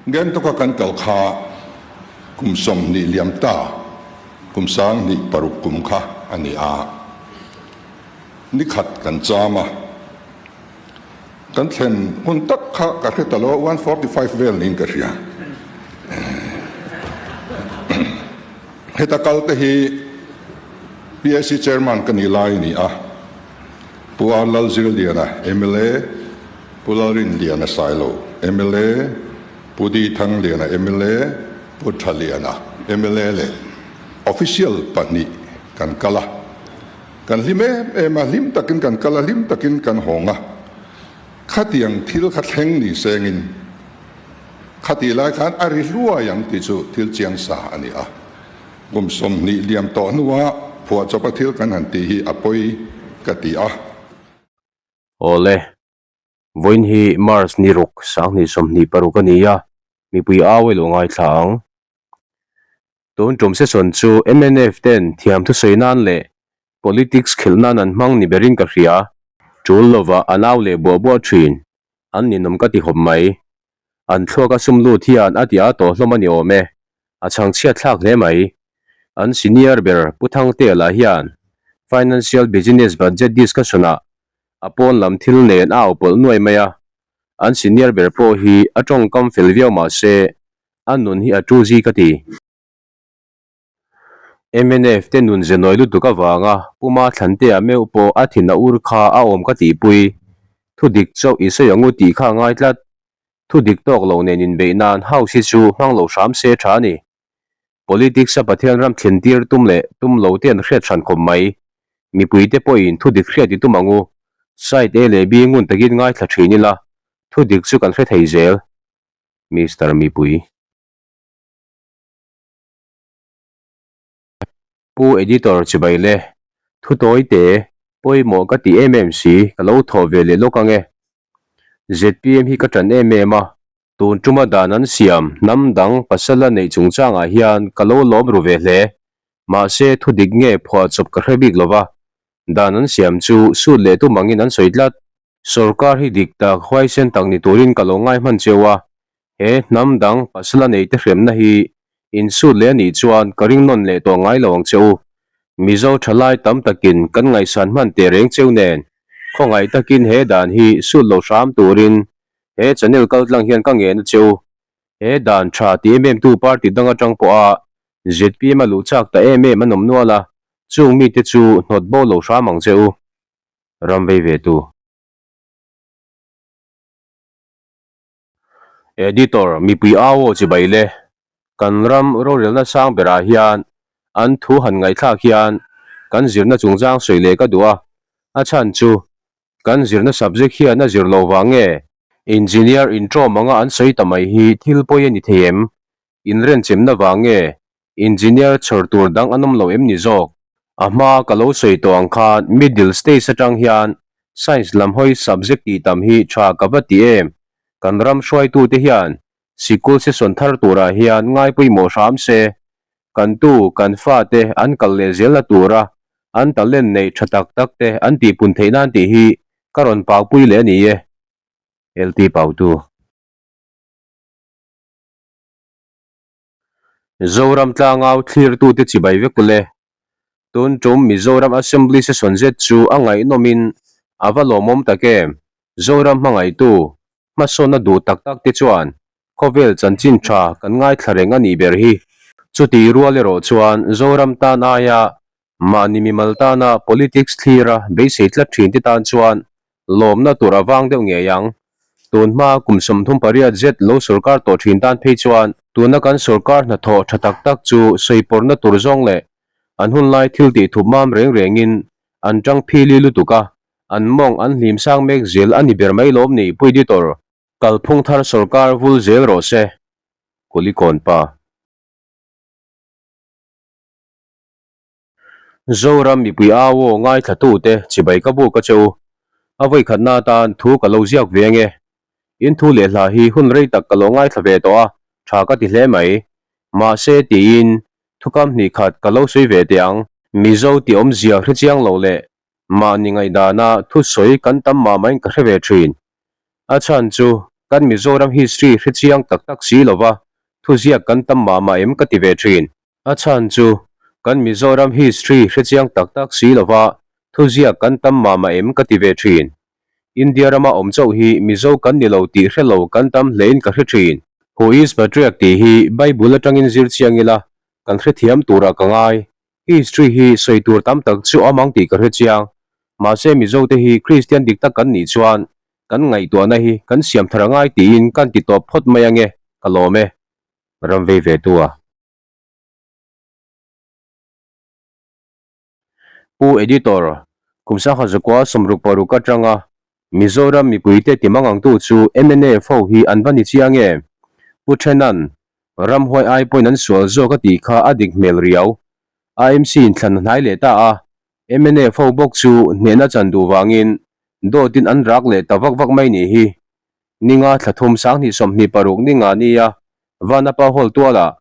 Gangtok-a kan kal kha kum 20 liam ta, kum 2006 kum kha a ni a. Ni khat kan cham a, kan thlen hun tak kha ka hre ta lo a, 1:45 vel niin ka hria. Heta kal te hi PAC Chairman ka nih lai a ni a, Pu R Lalzirliana mla, Pu Lalrinliana Sailo mla, Pu Di Thangliana mla, Pu Thaliana mla leh Official pahnih kan kal a. Kan hlim em em a, hlim takin kan kal a, hlim takin kan hawng a. Khatiang thil kha thleng ni sengin khatih lai khan a ri hluai ang tih chu thil chiang sa a ni a. Kum 20 liam tawh hnua phuahchawpa thil kan han tih hi a pawi ka ti a. Awle, vawiin hi March ni ruk 2026 a ni a, mipui au elo ngaithla ang. Tun tum session chu mnf ten thiam thusawi nan leh politics khelh nan an hmang ni berin ka hria. Tul lova an au leh buah buah thin, an ninawm ka ti hawp mai. An thluak a sum lut hian a ti a tawh hlawm a ni awm e, a chhangchhiat thlak hle mai. An senior ber Pu Thangtea lah hian Financial Business Budget discussion ah a pawn lam thil nen a au pawlh nuai mai a, an senior ber pawh hi a tawngkam fel viau mah se A nun hi a tu zi ka ti. Mnf te nun ze nawi lutuk avanga Puma Thlantea meuh pawh a thin a ur kha a awm ka tihpui. Thu dik chauh i sawi angu tih kha a ngai tlat. Thu dik tawk lo nen inbeih nan House hi chu hmang lo hram se tha a ni. Politics a Pathian ram thlen tir tum leh tum lo te an hriat hran khawp mai. Mipui te pawhin thu dik hriat i tum angu. Side A leh B ngun takin ngaithla thin ila thu dik chu kan hre thei zel. Mister Mipui. Pu Editor chibai le, thu tawi te, pawimawh ka ti em em si, ka lo thawh ve leh lawk ang e. Zpm hi ka ṭan em em a, tun ṭuma dan an siam hnam dang pasala neih chungchangah hian ka lo lawm ru ve hle. Mahse thu dik nge phuahchawp ka hre bik lova, dan an siam chu sut leh tum angin an sawi tlat. Sorkar hi dik tak huaisen tak ni turin ka lo ngai hman cheu a, he hnam dang pasal a neite hremna hi insut leh a nih chuan ka ring nawn leh tawh ngai lo ang che u. Mizo thalai tam takin kan ngaihsan hman teh reng cheu nen khawngaih takin he dan hi sut lo hram turin he channel kaltlang hian ka ngen a che u. He dan tha ti em em tu party dang atang pawha zpm a luh chak ta em em an awm nual a, chung mite chu hnawt bo lo hram ang che u. ram vei ve tu. Editor, Mipui au aw chibai le, kan ram rorelna sang berah hian an thu han ngaihthlak hian kan zirna chungchang sawi leh ka duh a, a chhan chu kan zirna subject hian a zir lo vang nge? Engineer intro manga an sawi ta mai hi thil pawi a ni thei em? Inrenchemna vang nge Engineer chhawr tur dang an awm lo em ni zawk? A hma ka lo sawi tawh ang khan middle stage atang hian science lam hawi subject tih tam hi tha ka va ti em? Kan ram hruaitute hian sikul session thar turah hian ngai pawimawh hram se, kan tu, kan fate an kal leh zelna tura an talent neih tha tak tak te an tihpun theih nan tih hi ka rawn paupui leh a ni e. LT Pautu. Zoram tlangau thlirtute chibai vek ule. Tun tum Mizoram Assembly Session zet chu a ngaihnawmin a va lawmawm tak em? Zoram hmangaihtu, hmasawnna duh tak tak te chuan khawvel chanchin tha kan ngaithla reng a nih ber hi. Chutih rual erawh chuan Zoram tan aia Mahni mimal tana politics thlira beisei tlat thin te tan chuan lawmna tur a vang deuh ngei ang. Tun hma kum 38 zet lo sorkar tawh thin tan phei chuan tuna kan sorkar hnathawh tha tak tak chu sawipawrhna tur zawng leh an hunlai thil tih thup mam reng rengin an tang phili lutuk a, an mawng an hlim sang mek zel a ni ber mai lawm ni Pu Editor. Kalphung thar sorkar vul zel rawh se. Kulikawn pa. Zoram mipui au aw ngaithlatute chibai ka buk a che u. A vawikhatna atan thu ka lo ziak ve ange. In thu leh hla hi hun rei tak ka lo ngaithla ve tawh a, tha ka ti hle mai. Mahse tiin thukam hnih khat ka lo sawi ve teh ang. Mizo tih awmzia hre chiang lo leh mahni ngaihdana thusawi kan tam mah maiin ka hre ve thin. A chhan chu. Kan Mizoram history hre chiang tak tak si lova thuziak kan tam mah mah em ka ti ve thin. A chhan chu kan Mizoram history hre chiang tak tak si lova thuziak kan tam mah mah em ka ti ve thin. India rama awm chauh hi Mizo kan ni lo tih hre lo kan tam hlein ka hre thin. Who is Patriak tih hi Bible atangin zir chiang ila kan hrethiam turah ka ngai. History hi sawi tur tam tak chu awm ang tih ka hre chiang. Mahse Mizo te hi Kristian dik tak kan nih chuan kan ngaihtuahna hi kan siam thar angai tiin kan ti tawp phawt mai ange, ka lawm e. Ram vei ve tu a. Pu Editor, kum sangha zakua 66 atanga Mizoram mipuite ti mangangtu chu mnf ho hi an va ni chiang em? Pu Thenan, ramhuai ai pawhin an sual zawk a tih kha a dik hmel riau. AMC in thlan a hnai leh ta a, mnf ho bawk chu hnehna chan duh vangin dawtin an rak leh ta vak vak mai nih hi. Ninga thla thum 2026 ninga nia Vanapa Hall tualah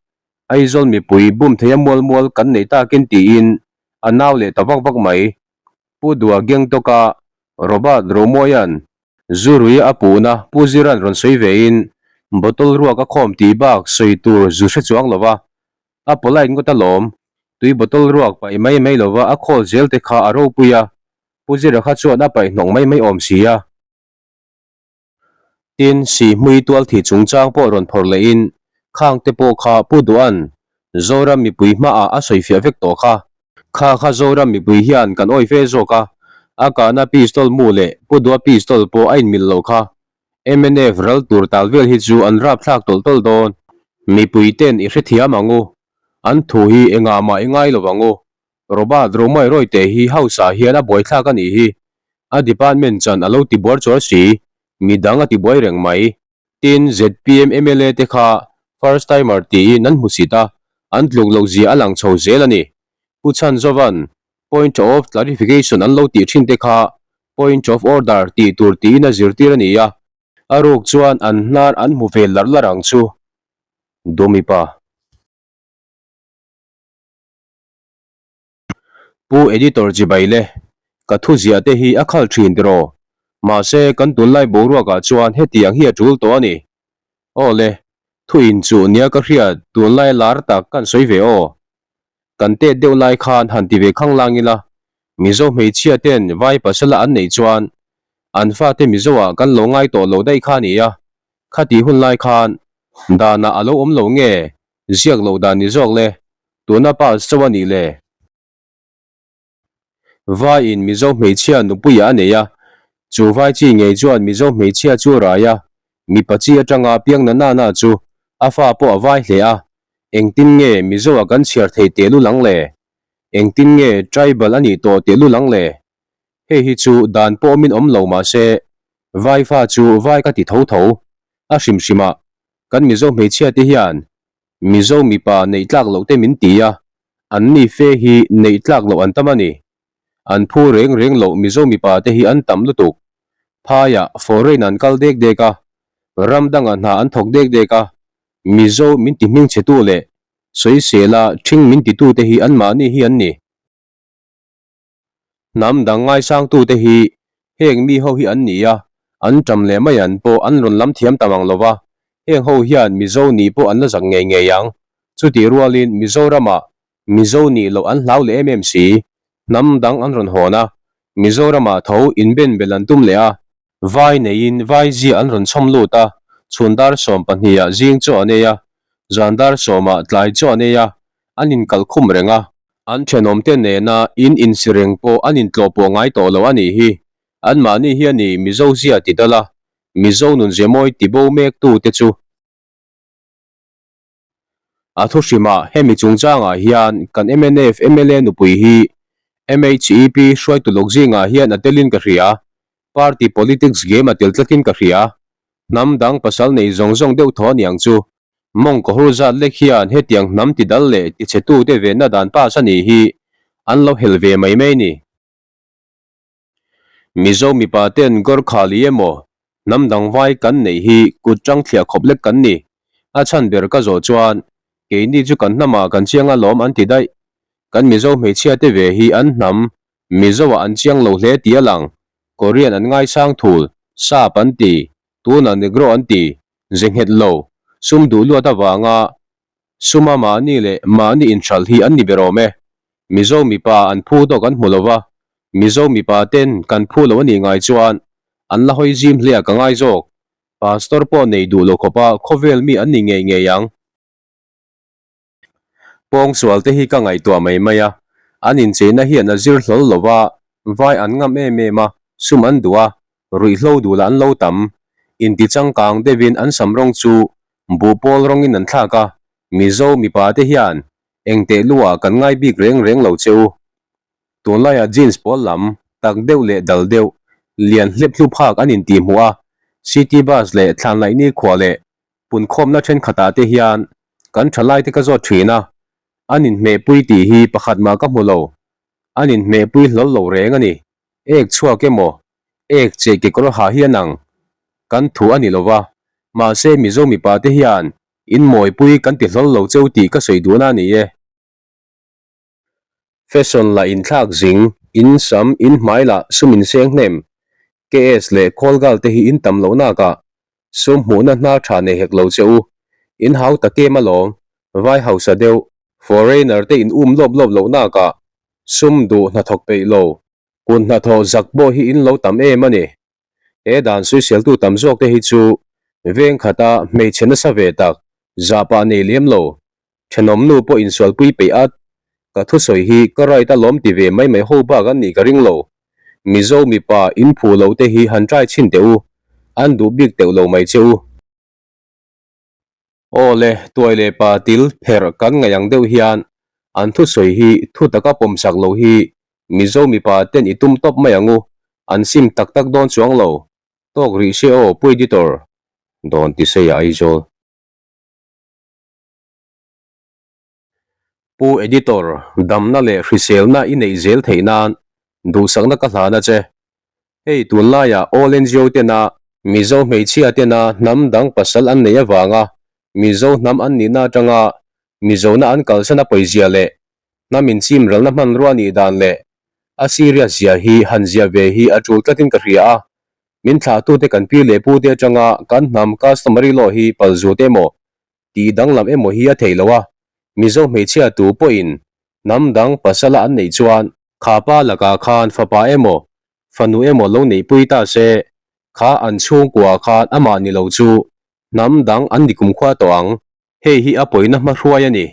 Aizawl mipui bum theia mual mual kan neih takin tiin a nau leh ta vak vak mai. Pu Dua Gengtawka Robert Romawia'n zu rui a puhna Pu Zira'n rawn sawi vein bottle ruak a khawm tih bak sawi tur zu hre chuang lova a polite ngawt alawm. Tui bottle ruak paih mai mai lova a khawl zel te kha a ropui a, Pu Zira kha chuan a paih hnawk mai mai awm si a. Tin, Sihhmui tualthi chungchang pawh rawn phawrh lehin khangte pawh kha Pu Duhan Zoram mipui hmaah a sawifiah vek tawh kha. Kha kha Zoram mipui hian kan awi fe zawk a, a kahna pistol mu leh Pu Duha pistol pawh a inmil lo kha. Mnf ral tur tal vel hi chu an rapthlak tawlh tawlh dawn. Mipui ten i hrethiam ang u. An thu hi engah mah i ngai lo ang u. Robert Romai Royte hi House ah hian a buaithlak a nih hi. A department chan a lo ti buar chuar si, midang a ti buai reng mai. Tin, zpm mla te kha first timer tiin an hmu sit a, an tluk loh zia a lang chho zel a ni. Pu Chhanzovan, Point of clarification an lo tih thin te kha Point of order tih tur tiin a zirtir a ni a. A ruk chuan an hnar an hmu ve larh larh ang chu. Dumipa. Pu Editor chibai le, ka thu ziah te hi a khal thin tiraw? Mahse, kan tunlai boruakah chuan hetiang hi a tul tawh a ni. Aw le, thu inchuh nia ka hriat tunlai lar tak kan sawi ve aw. Kan tet deuh lai khan han ti ve khang lang ila, Mizo hmeichhia ten vai pasala an neih chuan an fate Mizoah kan lo ngai tawh lo daih kha a ni a, khati hun lai khan danah a lo awm lo nge Ziak loh dan ni zawk le, tuna pass chauh a nih le. Vaiin Mizo hmeichhia nupuia a nei a, chu vai chi ngei chuan Mizo hmeichhia chu rai a, mipa chi atanga piang na na na chu a fa pawh a vai hle a, engtin nge Mizo a kan chhiar thei tehlul ang le? Engtin nge tribal a nih tawh tehlul ang le? Hei hi chu dan pawh min awm lo mah se, vai fa chu vai ka ti tho tho, a hrim hrim ah Kan Mizo hmeichhia te hian Mizo mipa neih tlak loh te min ti a, an ni fe hi neih tlak loh an tam a ni. An phu reng reng loh Mizo mipa te hi an tam lutuk. Phaiah foreign an kal dek dek a, ram dangah hna an thawk dek dek a, Mizo min ti hming chhetu leh sawisela ṭhing min titu te hi anmahni hi an ni. Hnam dang ngaisangtute hi heng mi ho hi an ni a, an ṭam leh mai an pawh an rawn lam thiam ta mang lo va, heng ho hian Mizo nih pawh an la zak ngei ngei ang. Chutih rualin Mizoramah Mizo nih loh an hlau leh em em si. Hnam dang an rawn hawn a, Mizoramah tho inbenbel an tum leh a, Vai neiin vai zia an rawn chhawm lut a, chhun dar sawmpahnih ah zing chaw an ei a, zan dar sawmah tlai chaw an ei a, an inkalh khum reng a. An thenawmte nena in insi reng pawh an intlawh pawh ngai tawh lo a nih hi. Anmahni hi a ni Mizo zia ti dal a, Mizo nun ze mawi ti bo mek tu te chu. A thu hrimah hemi chungchangah hian kan mnf mla nupui hi MHEP hruaitu lawk zingah hian a telin ka hria. Party politics game a tel tlatin ka hria. Hnam dang pasal nei zawng zawng deuh thaw aniang chu. Mawng ka hur zat lek hian hetiang hnam ti dal leh ti chhetute venna dan pass a nih hi an lo hel ve mai mai ni. Mizo mipa ten Gorkhali emaw hnam dang vai kan neih hi kut tang thliah khawp lek kan ni. A chhan ber ka zawh chuan keini chu kan hnamah kan chiang alawm an ti daih. Kan Mizo hmeichhia te ve hi an hnam Mizo ah an chiang lo hle tih a lang. Korean an ngaisang thul, sap an ti. Tunah Negro an ti, ze nghet lo, sum duh luat avanga suma mahni leh mahni inhralh hi an ni ber awm e. Mizo mipa an phu tawk an hmu lo va, Mizo mipa ten kan phu lo a nih ngai chuan an la hawi zim hle a ka ngai zawk. Pastor pawh nei duh lo khawpa khawvel mi an ni ngei ngei ang. Pawngsual te hi ka ngaihtuah mai mai a, an incheina hian a zir hlawl lo va, vai an ngam em em a, sum an duh a, ruihhlo duh lah an lo tam. Inti changkang deuhin an sam rawng chu buhpawl rawngin an thlak a, Mizo mipa te hian engteh luah kan ngai bik reng reng lo che u. Tunlaiah jeans pawl lam, tak deuh leh dal deuh, lian hlep hlup hak an intihhmuh a, city bus leh thlanlaih nikhua leh punkhawmna thenkhatah te hian kan thalaite ka zawt thin a, an inhmehpui tih hi pakhat mah ka hmu lo, an inhmehpui hlawl lo reng a ni. Ek chhuak emaw, ek cheh kekawr ha hi an ang, kan thu a ni lo va, mahse Mizo mipa te hian inmawipui kan ti hlawl lo cheu tih ka sawi duhna a ni e. Fashion lah inthlak zing, in sam, in hmai lah sum inseng hnem, KS leh Kawlgal te hi in tam loh nakah sum hmuhna hna tha nei hek lo che u, in hau ta kem alawm, vai hausa deuh, foreigner te in um lawp lawp loh nakah sum duh hnathawk peih lo, kut hnathawh zak pawh hi in lo tam em a ni. He dan suiseltu tam zawk te hi chu veng khata hmeichhe nasa ve tak, zahpah nei lem lo, Thenawm nu pawh insualpui peih at, ka thusawi hi ka right a lawm ti ve mai mai ho bak an nih ka ring lo. Mizo mipa in phu lo te hi han try chhin teh u, an duh bik teuh lo mai che u. Aw le, tuai leh pa til pherh kan ngaih ang deuh hian an thusawi hi thu taka pawmsak lo hi Mizo mipa ten i tum tawp mai ang u, an sim tak tak dawn chuang lo. Tawk rih se aw Pu Editor. Dawn ti sei a Aizawl. Pu Editor, damna leh hriselna i neih zel theih nan duhsakna ka hlan a che. Hei tunlaiah All NGO tena Mizo hmeichhia tena hnam dang pasal an neih avanga Mizo hnam an nihna atanga Mizona an kalsan a pawizia leh hnam inchimralna hmanrua nih dan leh a serious zia hi han ziah ve hi a tul tlatin ka hria a. Min thlahtute kan pi leh pute atanga kan hnam customary law hi palzut emaw tih danglam emaw hi a theih loh a, Mizo hmeichhia tu pawhin hnam dang pasala an neih chuan kha pa lakah khan fapa emaw fanu emaw lo neihpui ta se, kha an chhungkua khan amah ni lo chu hnam dang an ni kumkhua tawh ang. Hei hi a pawina hmahruai a ni.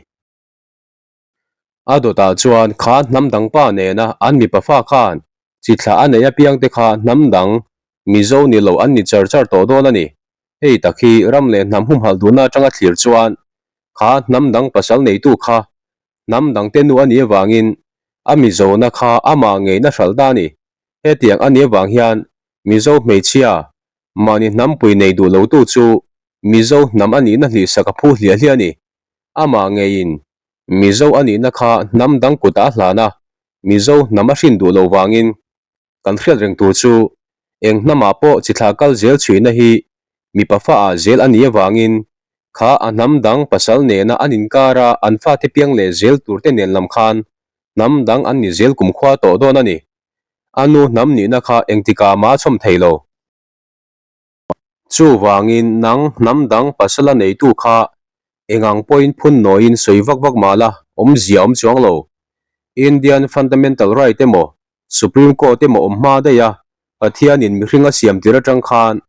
A dawtah chuan kha hnam dang pa nena an mipa fa khan chi thla a neih apiang te kha hnam dang Mizo ni lo an ni char char tawh dawn a ni. Hei tak hi ram leh hnam humhalh duhna atanga thlir chuan kha hnam dang pasal neitu kha hnam dang te nu a nih avangin a Mizona kha amah ngeina hralh ta a ni. Hetiang a nih avang hian Mizo hmeichhia mahni hnampui nei duh lotu chu Mizo hnam a nihna hlihsak a phu hliah hliah a ni. Amah ngeiin Mizo a nihna kha hnam dang kutah a hlan a, Mizo hnam a hrin duh lo vangin kan hriat reng tur chu eng hnamah pawh chi thlah kal zel chhuihna hi mipa faah zel a nih avangin kha a hnam dang pasal nena an inkara an fate piang leh zel turte nen lam khan hnam dang an ni zel kumkhua tawh dawn a ni. A nu hnam nihna kha engtikah mah a chhawm thei lo. Chuvangin nang hnam dang pasala neitu kha engang pawhin phun nawiin sawi vak vak mah la, awmzia awm chuang lo. Indian Fundamental Right emaw, Supreme Court emaw awm hma daih a, Pathianin mihring a siam tir atang khan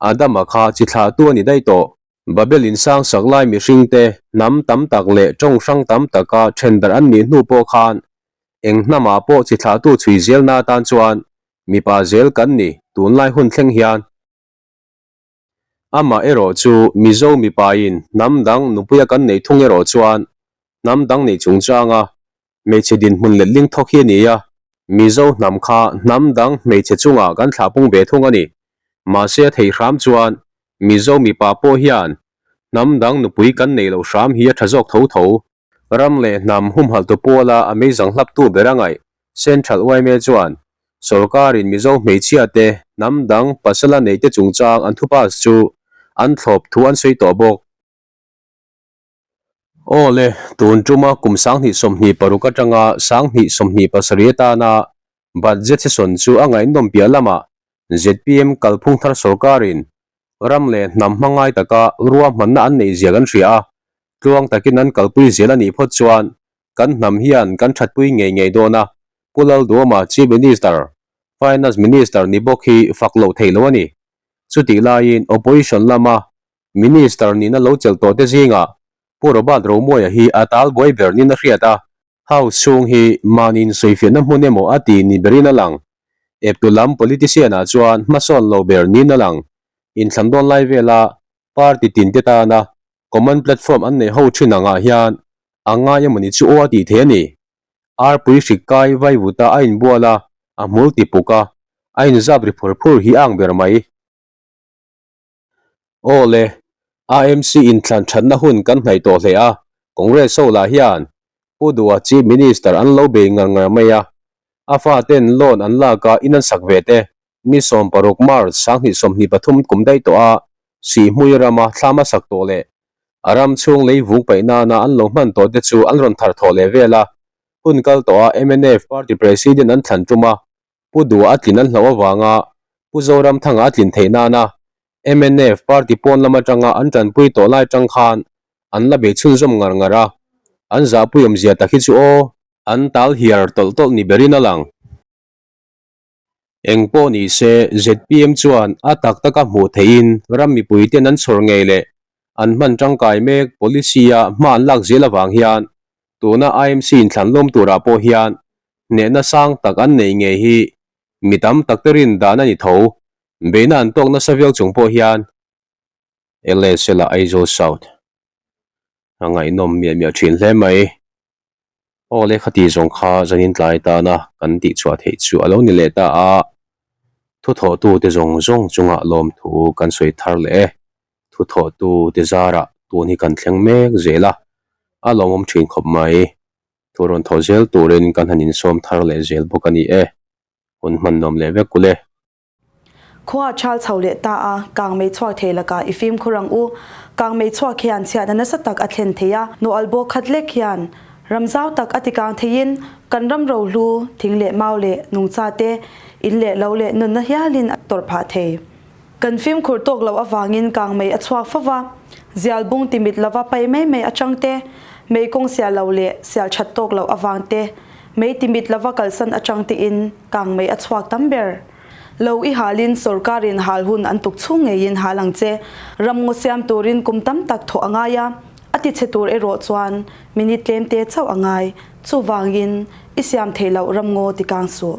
Adama kha chi thlahtu a ni daih tawh. Babel in sang sak lai mihringte hnam tam tak leh tawng hrang tam taka then darh an nih hnu pawh khan eng hnamah pawh chi thlahtu chhui zelna atan chuan Mipa zel kan ni, tunlai hun thleng hian. Amah erawh chu Mizo mipain hnam dang nupuia kan neih thung erawh chuan hnam dang neih chungchanga hmeichhe dinhmun letling thawk hi a ni a, Mizo hnam kha hnam dang hmeichhe chungah kan thlahpung ve thung a ni. Mahse a theih hram chuan Mizo mipa pawh hian hnam dang nupui kan neih loh hram hi a tha zawk tho tho. Ram leh hnam humhalhtu pawla a meizang hlaptu ber a ngaih, Central yma chuan sawrkarin Mizo hmeichhia te hnam dang pasala neite chungchang an thupass chu an thlawp thu an sawi tawh bawk. Aw le, tun tuma kum 2026 atanga 2027 atana budget session chu a ngaihnawm piah lamah zpm kalphung thar sawrkarin. Ram leh hnam hmangai taka ruahmanna an neih zia kan hria a, tluang takin an kalpui zel a nih phawt chuan kan hnam hian kan thatpui ngei ngei dawn a, Pu Lalduama Chief Minister, Finance Minister ni bawk hi fak loh theih loh a ni. Chutih laiin Opposition lama Minister nihna lo chelh tawh te zingah Pu Robert Romuaia hi a tal buai ber niin a hriat a, House chhung hi mahni insawifiahna hmun emaw a ti ni berin a lang. Eptu lam politician-ah chuan hmasawn lo ber niin a lang. Inthlan dawn lai vela party tinte tana common platform an neih ho thin angah hian a ngai emawni chu aw a tih theih a ni. Arpui hrik kai vaivuta a inbual a, a hmul ti puk a, a inzap ri phur phur hi a ang ber mai. Aw le, AMC inthlan thatna hun kan hnaih tawh hle a, Congress ho lah hian Pu Duha Chief Minister an lo bei ngar ngar mai a, a faten loan an lak a in an sak ve te, ni 16 March 2023 kum daih tawh a Sihhmui rama thlam a sak tawh leh a ram chhung lei vung paih nana an lo hman tawh te chu an rawn thar thawh leh vel a, hun kal tawh a mnf Party President an thlan tum a, Pu Duha a tlin an hlauh avanga Pu Zoramthanga a tlin theih nana mnf party pawn lam atanga an tanpui tawh lai tang khan an la bei chhunzawm ngar ngar a, an zahpui awmzia tak hi chu aw. An tal hiar tawlh tawlh ni berin a lang. Eng pawh ni se zpm chuan a tak taka hmuh theihin ram mipuiten an chhawr ngei leh an hman tangkai mek policy-a hma an lak zel avang hian tuna IMC inthlan lawm turah pawh hian hnehna sang tak an neih ngei hi mi tam tak te rin dan a ni tho. Beihna an tawk nasa viau chung pawh hian LSL ah Aizawl South a ngaihnawm miah miah thin hle mai. Aw le khati zawng kha zanin tlai tana kan tihchhuah theih chu a lo ni leh ta a, thuthawhtu te zawng zawng chungah lawmthu kan sawi thar leh e. Thuthawhtu te zarah tun hi kan thleng mek zel a, a lawmawm thin khawp mai. Thu rawn thawh zel turin kan han insawm thar leh zel bawk a ni e. Hun hman nuam leh vek kul e. Khua chal chho leh ta a, kang mei chhuak thei lakah i fimkhur ang u. Kang mei chhuak hian chhiatna nasa tak a thlen thei a, nawh albaw khat lek hian ram zau tak a tikang theiin kan ram rohlu, thing leh mau leh nungcha te, in leh lo leh nunna hialin a tawrh phah thei. Kan fimkhur tawk loh avangin kang mei a chhuak fo va, zial bung timit lova pai mai mai atang te, mei kawng sial lo leh sial that tawk loh avang te, mei timit lova kalsan atang tein kang mei a chhuak tam ber. Lo i halin sorkarin hal hun an tuk chhung ngeiin hal ang che. Ramngaw siam turin kum tam tak thawh a ngai a, a ti chhe tur erawh chuan minute tlem te chauh a ngai. Chuvangin i siam theih loh ramngaw ti kang suh.